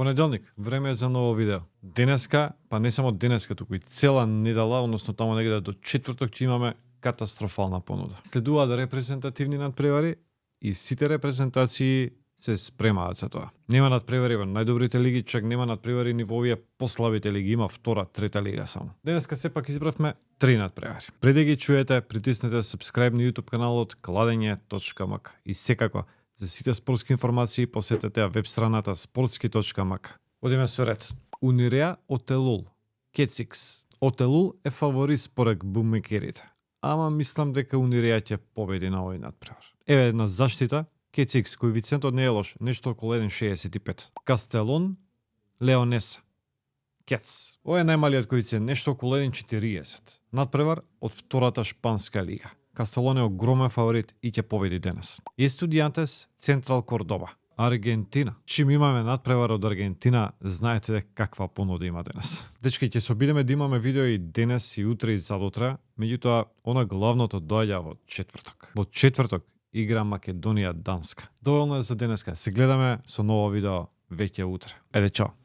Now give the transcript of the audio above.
Понеделник, време е за ново видео. Денеска, па не само денеска, туку и цела недела, односно таму негде до четврток ќе имаме катастрофална понуда. Следуваат репрезентативни надпревари и сите репрезентации се спремаат за тоа. Нема надпревари во најдобрите лиги, чак нема надпревари ни во овие послабите лиги, има втора, трета лига само. Денеска сепак избравме 3 надпревари. Пред да ги чуете, притиснете subscribe на YouTube каналот kladenje.mk и секако за сите спортски информации посетете веб страната sportski.mk. Одиме со ред. Униреа Отелул, Кетсикс. Отелул е фаворит според буммекерите. Ама мислам дека Униреа ќе победи на овој надпревар. Еве една заштита, Кетсикс, коефициентот не е лош, нешто околу 1,65. Кастелон, Леонеса, Кетс. Ова е најмалиот коефициент, нешто околу 1,40. Надпревар од втората шпанска лига. Кастелон е огромен фаворит и ќе победи денес. Естудијантес, Централ Кордоба, Аргентина. Чим имаме надпревар од Аргентина, знаете каква понуда има денес. Дечки, ќе се обидеме да имаме видео и денес, и утре, и задутре, меѓутоа, она главното доаѓа во четврток. Во четврток игра Македонија-Данска. Доволно е за денеска. Се гледаме со ново видео веќе утре. Еде, чао!